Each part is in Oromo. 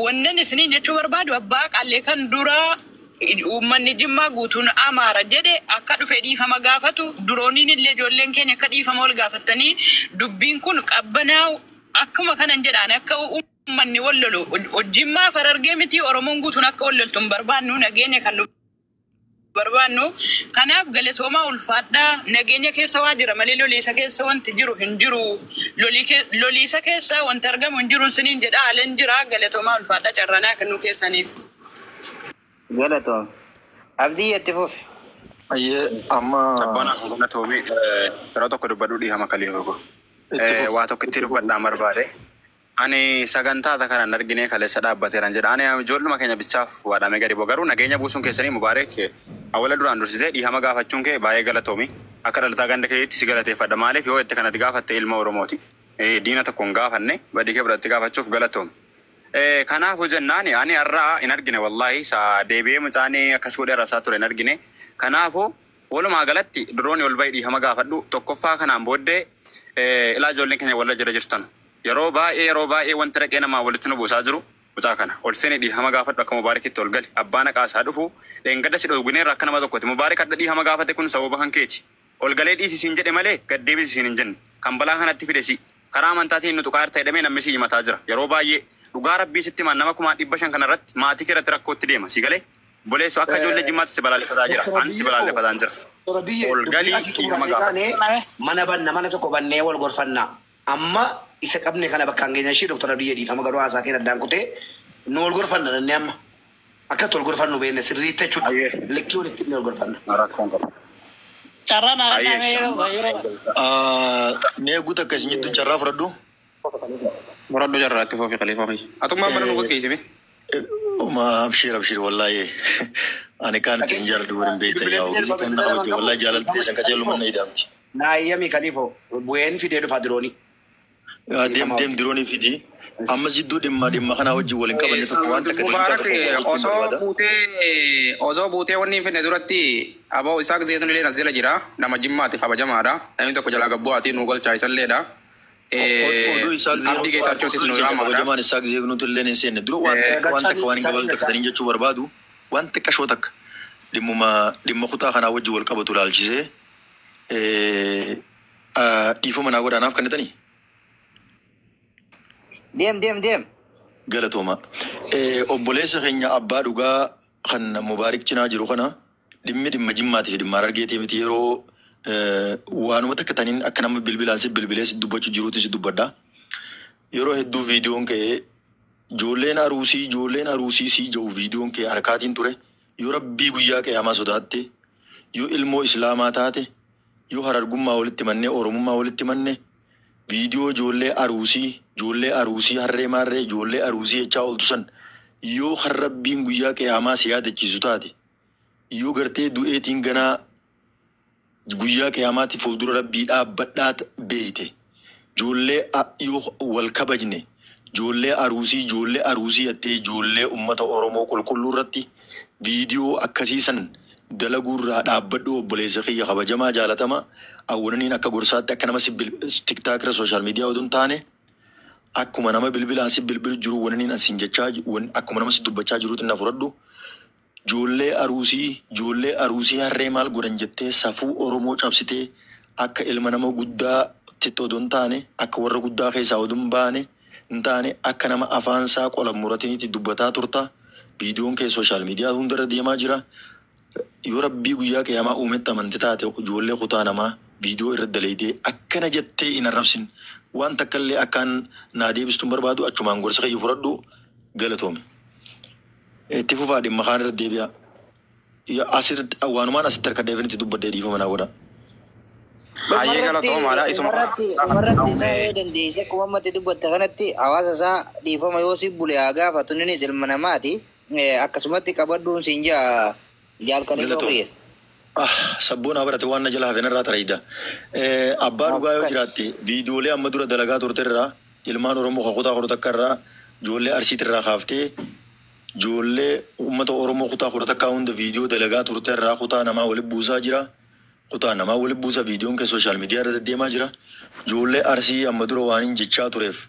Wannan isiniin jechuu barbaadu, abbaa qallee kan dura uummanni Jimmaa guutuun Amaara jedhe akka dhufe dhiifama gaafatu, durooniin illee ijoolleen keenya akka dhiifama wal gaafatanii dubbiin kun qabbanaa'u akkuma kanan jedhaan, akka uummanni wal lolu Jimmaa Harargee miti, Oromoon guutuun akka wal loltu hin barbaannu, nageenya kan nu barbaannu. Kanaaf galatoomaa, ulfaadhaa. Nageenya keessa waa jira malee loliisa keessa wanti jiru hin jiru. Loliisa keessa wanti argamu hin jiru isiniin jedha. Alan jira, galatoomaa, ulfaadhaa, carranaa kennuu keessaniif. Galatoom. Abdii, itti fufi. Ayyee, amma Sabboona, galatoomii. Yeroo tokko dubbadhu, dhiifama kalii koo. Itti fufi. Waa tokkotti dubbadhaan barbaade. Ani sagantaa kana hin argine, kaleessa dhaabbateeran jedha. Ani ijoolluma keenya bichaaf waadhamee gadi bu'a. Garuu nageenya buusuun keessanii, Mubaareek, awwala duraan dursitee dhiifama gaafachuun kee baay'ee galatoomi. Akka dhalataa ganda keetti si galateeffadha. Maaliif yoo itti kanatti gaafatte, ilma Oromooti. Diina tokko hin gaafanne, badii kee fudhattee gaafachuuf galatoomi. Kanaafuu jennaan, ani har'a hin argine, wallaahi sa deebi'ee mucaan akkas godhee arrabsaa ture hin argine. Kanaafuu walumaa galatti durooni ol bahi, dhiifama gaafadhu. Tokkoffaa kanaan booddee ilaa, ijoolleen keenya walla jala jirtan. Yeroo baay'ee, yeroo baay'ee wanti dhaqee namaa walitti nu buusaa jiru mucaa kana. Ol seeni, dhiifama gaafadhu, akka Mubaarakitti ol gali. Abbaan haqaa dhufu dheengadda si dhoowwineerra akka nama tokkotti. Mubaarak adda dhiifama gaafate, kun sababa kan keeti. Ol galee dhiisi siin jedhe malee gad deebisi siin hin jenne. Kan balaa kanatti fide si. Karaa amantaatiin nu tuqaa jirta jedhamee namni si himataa jira. Yeroo baay'ee dhugaa Rabbii sitti himan, nama 500,000 kana irratti maatii kee irratti rakkootti deema. Si galee? Boleessu akka ijoollee Jimmaatti si balaaleffataa jira. An si balaaleffataan jira. Ol galii, dhiifama gaafadhu. Mana banna, mana tokko bannee wal gorfannaa. Amma isa qabne kana bakka hangeenya ishee Dr. Abiyyi, dhiifama garuu haasaa kee addaan kutee, nu wal gorfanna dannee amma. Akka itti wal gorfannu beekne sirriitti jechuudha. Likkii walitti himnee wal gorfanna. Rakkoon qabu. Carraan argame yeroo yeroo. Mee guuta akka isin jettuun carraa fudhadhu. Muradhu, jarraatti foofi khaliifaa kiyya. Atummaan mana nu gaggeessime. Uma abshir, abshir, wallaahi ani kaan itti isin jaaladhu waliin beektan, yaa ogeessi kan na kabajje, wallaahi jaalalti teessan qajeelu manna ida'amti. Naayyami kaliifoo bu'een fidee dhufaa diroonii. Deem, deem, diroonii fidi. Amma jidduu dhimma kanaa wajjin waliin qabanne tokko waan takka daqiiqaa Mubaarak tokko osoo barbaada. buutee, osoo buutee wanni hin finne duratti, aboo Isaaq Zeetun illee as jala jira. Nama Jimmaati, kabajamaadha. Namni tokko jalaa gabbu'aatii nu galchaa isalleedha. Oduu Isaaq Abdii Geetaachootis nu yaamaadha. Kabajamaan Isaaq Zeegnuutu illee hin seenne. Dura waan takka waan hin gabaabdu takka taniin jechuu barbaadu, waan xiqqashoo takka dhimmuma dhimma kutaa kanaa wajjin wal qabatu ilaalchisee dhiifama naa godhaanaaf kennitanii. Deem, deem, deem. Galatooma. Obboleessa keenya abbaa dhugaa kan Mubaarik cinaa jiru kana, dhimmi dhimma Jimmaatii fi dhimma Harargeetii miti, yeroo waanuma takka taniin akka nama bilbilaan si bilbilee si dubbachuu jiruutti si dubbadha. Yeroo hedduu viidiyoon ka'ee ijoolleen Aruusii, ijoolleen Aruusii sii jedhu, viidiyoon kee harkaatiin ture. Yoo Rabbii guyyaa qiyaamaa sodaatte, yoo ilmoo Islaamaa taate, yoo Harargummaa walitti mannee Oromummaa walitti manne, viidiyoo ijoollee Aruusii, ijoollee Aruusii, harree maarree, ijoollee Aruusii jechaa ooltu san, yoo kan Rabbiin guyyaa qiyaamaa si yaadachiisu taate, yoo gartee du'eetiin ganaa guyyaa qiyaamaatti fuuldura Rabbii dhaabbadhaa beeyte, ijoollee yoo wal kabajne, ijoollee Aruusii, ijoollee Aruusii jettee ijoollee ummata Oromoo qulqulluu irratti viidiyoo akkasii san dalaguurraa dhaabbadhu. Obboleessa kiyya kabajamaa jaalatamaa, awwananiin akka gorsaatti, akka nama TikTok irra social media oduu hin taane, akkuma nama bilbilaan si bilbilu jiru wananiin asin jechaa, akkuma nama si dubbachaa jiruutti na fudhadhu. Ijoollee Aruusii, ijoollee Aruusii harree maal godhan jettee safuu Oromoo cabsitee, akka ilma nama guddaa odoo hin taane, akka warra guddaa keessaa odoo hin baane hin taane, akka nama afaansaa qola muratiniitti dubbataa turta. Viidiyoon kee social media hundarra deemaa jira. Yoo Rabbii guyyaa qiyaamaa uumetti amante taate, ijoollee kutaa namaa viidiyoo irra daleeytee akkana jettee hin arrabsin. Waan takka illee akkaan naa deebistuun barbaadu, achumaan gorsa kiyya fudhadhu, galatoome. Itti fufaa, dhimma kaan irra deebi'a. Asirratti waanumaan asitti harka deefinitti dubbadhee dhiifama naa godha. Hayyee, galatoomaadha. Isuma Dhumarratti isaa yoo dandeesse, akkuma ammatti dubbatte kanatti, hawaasa isaa dhiifama yoo si bule haa gaafatu, innis ilma namaati. Akkasumatti qabadhuun siin jaa jaalkanii kiyya. Ah, sabboon barate waan na jala hafe narraa tareeyda. Abbaa dhugaa, yoo jiraatte, viidiyoolee amma dura dalagaa turte irraa ilmaan Oromoo kan kutaa 11 irraa, ijoollee Arsiit irraa kaaftee ijoollee uummata Oromoo kutaa 11 hunda viidiyoo dalagaa turte irraa kutaa namaa walitti buusaa jira. Kutaa namaa walitti buusa, viidiyoon kee social media irra deddeemaa jira. Ijoollee Arsii amma dura waan hin jechaa tureef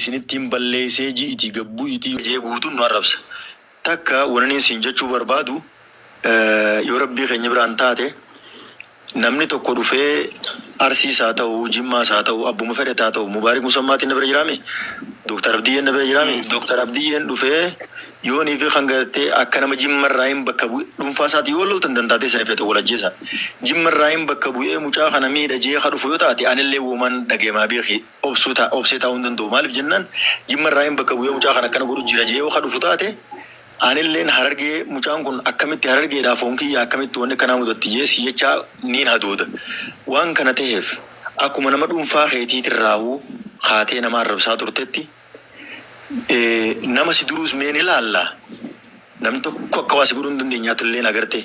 Isinittiin balleessee ji'itii gabbuu itii jee guutuun nu arrabsa. Takka wanni isin jechuu barbaadu yoo rabbii keenya biraan taate namni tokko dhufee Arsiis haa ta'u, Jimmaas haa ta'u, abbuma fedhe haa ta'u, Mubaarik Musammaatiin na bira jiraame, Dooktar Abdiyyeen na bira jiraame, Dooktar Abdiyyeen dhufee yoo nii fi kan gartee akka nama Jimmarraa hin bakka bu'e dhuunfaa isaatii yoo loltan dantaatee sana feete wal ajjeesa. Jimmarraa hin bakka bu'ee mucaa kana miidha jee ka dhufu yoo taate anillee uumaan dhageemaa beeki obsuu ta'a obsee taa'uu hin danda'u. Maaliif jennaan Jimmarraa hin bakka bu'ee mucaa kana akkana godhu jira jee yoo ka dhufu taate anilleen Harargee mucaan kun akkamitti Harargeedhaa foon kiyya akkamitti wanni akkanaa mudatti jee si jechaa niin hadooda. Waan kana ta'eef akkuma nama dhuunfaa keetiitirraawuu haatee nama arrabsaa turtetti nama si duruus meen ilaalla. Namni tokko akka waa si godhuu hin dandeenyaatu illee agarte.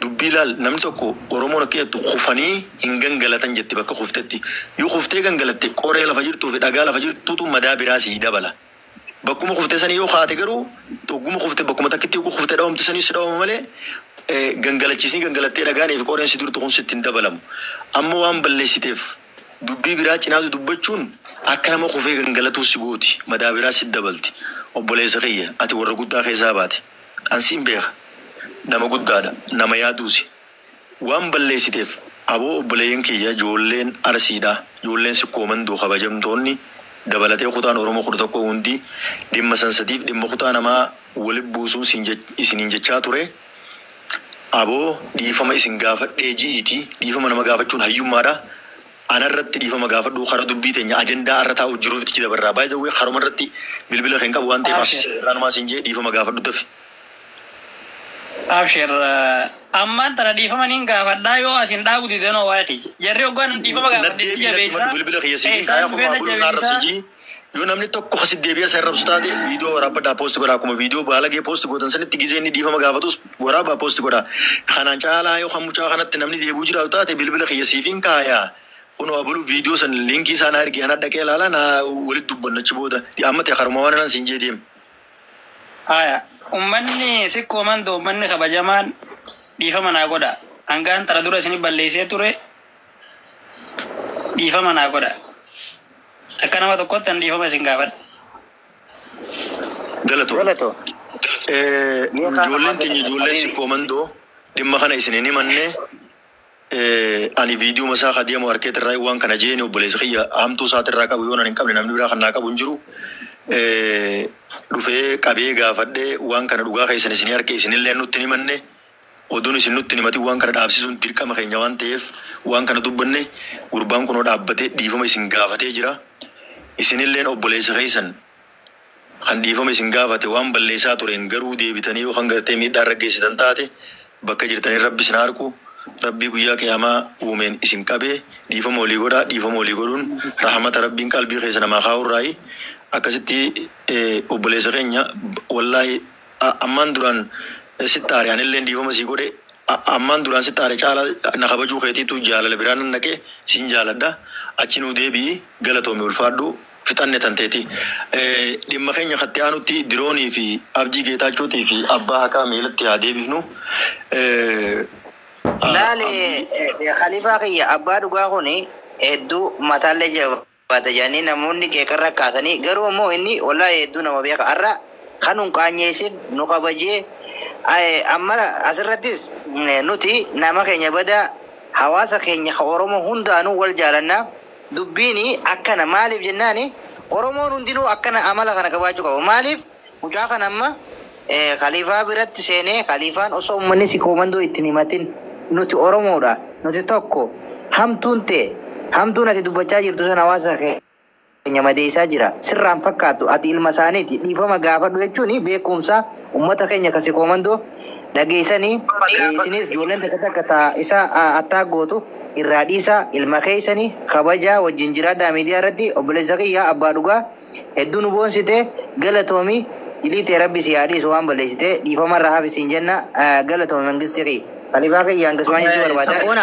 Dubbii ilaal namni tokko Oromoon akka jettu kufanii hin gangalatan jetti bakka kuftetti. Yoo kuftee gangalatte qoree lafa jirtuu fi dhagaa lafa jirtuutu madaa biraa sii dabala. Bakkuma kuftee sanii yoo kaate garuu ogguma kuftee bakkuma takkitti yoo kuftee dhawamte sanii si dhawama malee gangalachiisni gangalattee dhagaanii fi qoreen si durtu kun sitti hin dabalamu. Amma waan balleessiteef dubbii biraa cinaatu dubbachuun akka nama kufee gangalatuu si gooti. Madaa biraa si dabalti. Obboleessa kiyya ati warra guddaa keessaa baate. Ansiin beeka. Nama guddaadha. Nama yaaduusi. Waan balleessiteef aboo obboleeyyan kiyya ijoolleen Arsiidha. Ijoolleen Sikkoomandoo kabajamtoonni dabalatee kutaan Oromoo 11 hundi dhimma sansatiif dhimma kutaa namaa walitti buusuun isiniin jechaa ture. Aboo dhiifama isin gaafadhee ji'iiti. Dhiifama nama gaafachuun hayyummaadha. Anarratti dhiifama gaafadhu kara dubbii teenya ajandaa irra taa'u jiruuf itti dabarraa. Baay'ee haruma irratti bilbila kan qabu waan ta'eef irraanumaa isin jee dhiifama gaafadhu dafi. Abshir ammaan tana dhiifama niin gaafadhaa yoo asin dhaabu didanoo waati. Jarri hoggaan dhiifama gaafadheetti jabeessaa. Bilbila kiyya siin kaayaa kuma buluu na arrabsi jii. Yoo namni tokko asi deebi'ee isa arrabsu taate viidiyoo waraabadhaa poosti godhaa akkuma viidiyoo baalagee poosti gootan sanitti gizee inni dhiifama gaafatus waraabaa poosti godhaa. Kanaan caalaa yoo kan mucaa kanatti namni deebi'uu jiraatu taate bilbila kiyya siifiin kaayaa. Kunoo abaluu viidiyoo san liinkii isaa na ergi ana dhaqee ilaalaa na walitti dubbanna achi booda. Amma ta'e haruma waan nan siin jee deema. Haya, ummanni Sikkoomandoo ummanni kabajamaan dhiifama naa godha. Hangaan tana dura isin balleessee ture dhiifama naa godha. Akka nama tokkotti an dhiifama isin gaafadha. Galatoo. Galatoo. Ijoolleen teenya ijoolleen Sikkoomandoo dhimma kana isin hin himanne ani viidiyoo masaa ka deemu harkeetirraa waan kana jeeni obboleessa kiyya hamtuu isaatirraa qabu yoo nan hin qabne namni biraa kan naa qabu hin jiru. Dhufee qabee gaafadhee waan kana dhugaa keessan isin harkee isinillee nutti hin himanne oduun isin nutti hin himatin waan kana dhaabsisuun dirqama keenya waan ta'eef waan kana dubbanne gurbaan kunoo dhaabbatee dhiifama isin gaafatee jira. Isinilleen obboleessa keessan kan dhiifama isin gaafate waan balleessaa tureen garuu deebitanii yoo kan gartee miidhaa irra geessitan taate bakka jirtanii rabbi isin harku rabbii guyyaa qiyaamaa uumeen isin qabee dhiifama walii godhaa dhiifama walii godhuun rahmata rabbiin qalbii keessa namaa kaa'urraayi akkasitti obboleessa keenya wallaahi ammaan duraan sitti aare anilleen dhiifama sii godhe ammaan duraan sitti aare caalaa na kabajuu keetiitu jaalala biraan nan naqee siin jaaladha achi nuu deebi'i galatoomi ulfaadhu fixanne tanteeti. Dhimma keenya katti aanutti diroonii fi Abdii Geetaachootii fi abbaa haqaa miilatti haa deebifnu. Laali Khaliifaa kiyya abbaa dhugaa kun hedduu mataallee jabaata jedhanii namoonni qeeqarra kaasanii garuu immoo inni wallaahi hedduu nama beeka har'a kan nun qaanyeessin nu kabajee amma asirrattis nuti nama keenya bada hawaasa keenya ka Oromoo hundaanuu wal jaalannaa dubbiini akkana maaliif jennaani Oromoon hundinuu akkana amala kana qabaachuu qaba maaliif mucaa kana amma Khaliifaa biratti seenee Khaliifaan osoo uummanni Sikkoomandoo ittiin himatin nuti Oromoodha nuti tokko hamtuun ta'e hamtuun ati dubbachaa jirtu sana hawaasa keenya madeessaa jira sirraan fakkaattu ati ilma isaaniiti dhiifama gaafadhu jechuun beekumsa uummata keenya ka Sikkoomandoo dhageessanii isinis ijoolleen takka takka taa isa attaa gootu irraa dhiisaa ilma keessanii kabajaa wajjin jiraadhaa miidiyaa irratti obboleessa kiyya abbaa dhugaa hedduu nu boonsite galatoomi dilii ta'e rabbi si haa dhiisu waan balleessite dhiifama irraa hafi siin jenna galatoomi mangisti kiyya. Khalifaa kiyya hangasmaan jechuu barbaada. Sabboona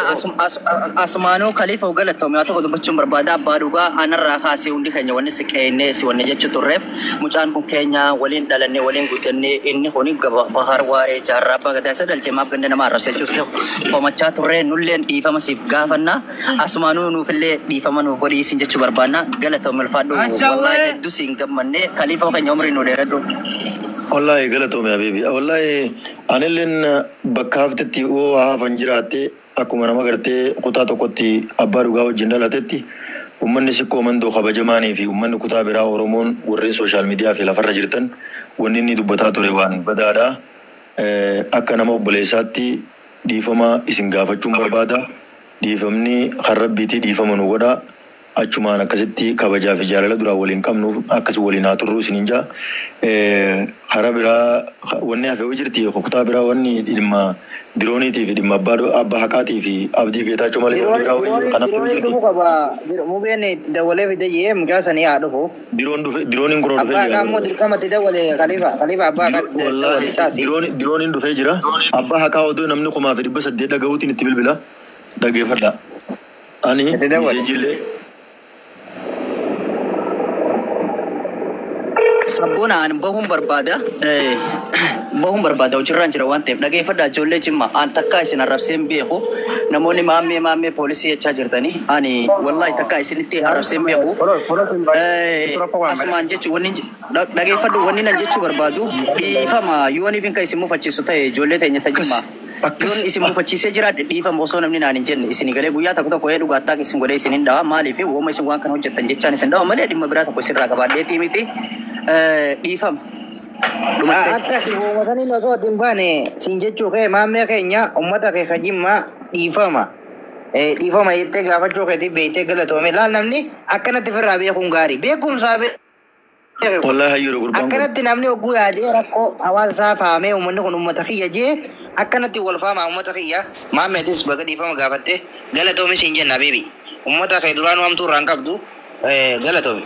asumaanuu Khalifa galatoome haa tokko dubbachuun barbaada. Abbaa dhugaa anarraa kaasee hundi keenya wanni si qeennee si wanni jechuu turreef, mucaan kun keenya waliin dhalannee waliin guddannee, inni kun gaba waaree jaarraa abbaa gadaa isa dhalchee maaf ganda nama arrabsa jechuuf komachaa turree. Nulleen dhiifama siif gaafanna, asumaanuu nuufillee dhiifama nuuf godhii isin jechuu barbaanna. Galatoome, ulfaadhu, wallaahi hedduu siin gammanne. Khalifa keenya, umrii nu dheeradhu. Wallaahi galatoome habiibi. Wallaahi anilleen bakka haftetti oo hafan jiraatte, akkuma nama gartee kutaa tokkotti abbaa dhugaa wajjin dhalatetti, uummanni Sikkoo Mandoo kabajamaanii fi uummanni kutaa biraa Oromoon warreen social media fi lafarra jirtan, wanni inni dubbataa ture waan badaadha. Akka nama obboleessaatti dhiifama isin gaafachuun barbaada. Dhiifamni kan rabbiitii dhiifama nu godha. Achumaan akkasitti kabajaa fi jaalala duraan waliin qabnuuf akkas waliin haa turru isiniin jaa. Karaa biraa wanni hafe yoo jirti, kutaa biraa wanni dhimma dirooniitii fi dhimma abbaa haqaatii fi Abdii Geetaachoo malee wanni biraa wayii kanaaf Dirooniin jirti. dhufuu qaba. Mubeen itti dawalee fide jee mucaa sanii haa dhufu. Diroon dhufe, dirooniin kunoo dhufee Abbaa jira. haqaa immoo dirqama itti dawalee Khalifa Khalifa abbaa haqaa dawale isaasi. Dirooniin dhufee jira. Abbaa haqaa odoo namni 1800 dhaga'uutiin itti bilbila. Dhageeffadha. Ani Itti dawale. miseejiillee Sabboona an bahuun barbaada. Bahuun barbaada, hojiirraan jira waan ta'eef dhageeffadhaa ijoollee Jimma. An takkaa isin arrabseen beeku. Namoonni maammee maammee poolisii jechaa jirtanii, ani wallaahi takkaa isinitti arrabseen beeku. Asumaan jechu wanni dhageeffadhu, wanni nan jechuu barbaadu dhiifama yooniif hin isin mufachiisu ta'e, ijoollee teenya ta Jimmaa. Yoon isin mufachiisee jiraadhe dhiifama, osoo namni naan hin jenne isin galee guyyaa tokko tokko dhugaattaa isin godhee isin hin dhawa. Maaliif wooma isin waan kana hojjettan jechaan isin dhawa malee dhimma biraa tokko isinirraa qabaadheetii miti. Dhiifama. Dhumattee. Akkas uumatanii osoo hin baane siin jechuu kee, maammee keenya, uummata kee ka Jimmaa dhiifama. Dhiifama jettee gaafachuu keetiif beektee galatoome. Laal, namni akkanatti ofirraa beekuun gaarii. Beekumsaa beeku. Wallaahi hayyuu gurbaan kun. Akkanatti namni hogguu yaadee rakkoo hawaasa isaa fahamee, uummanni kun uummata kiyya jee akkanatti wal faama uummata kiyya. Maammeetis baga dhiifama gaafatte, galatoomi siin jenna beebi. Uummata kee duraanuu hamtuu irraa hin qabdu, galatoomi.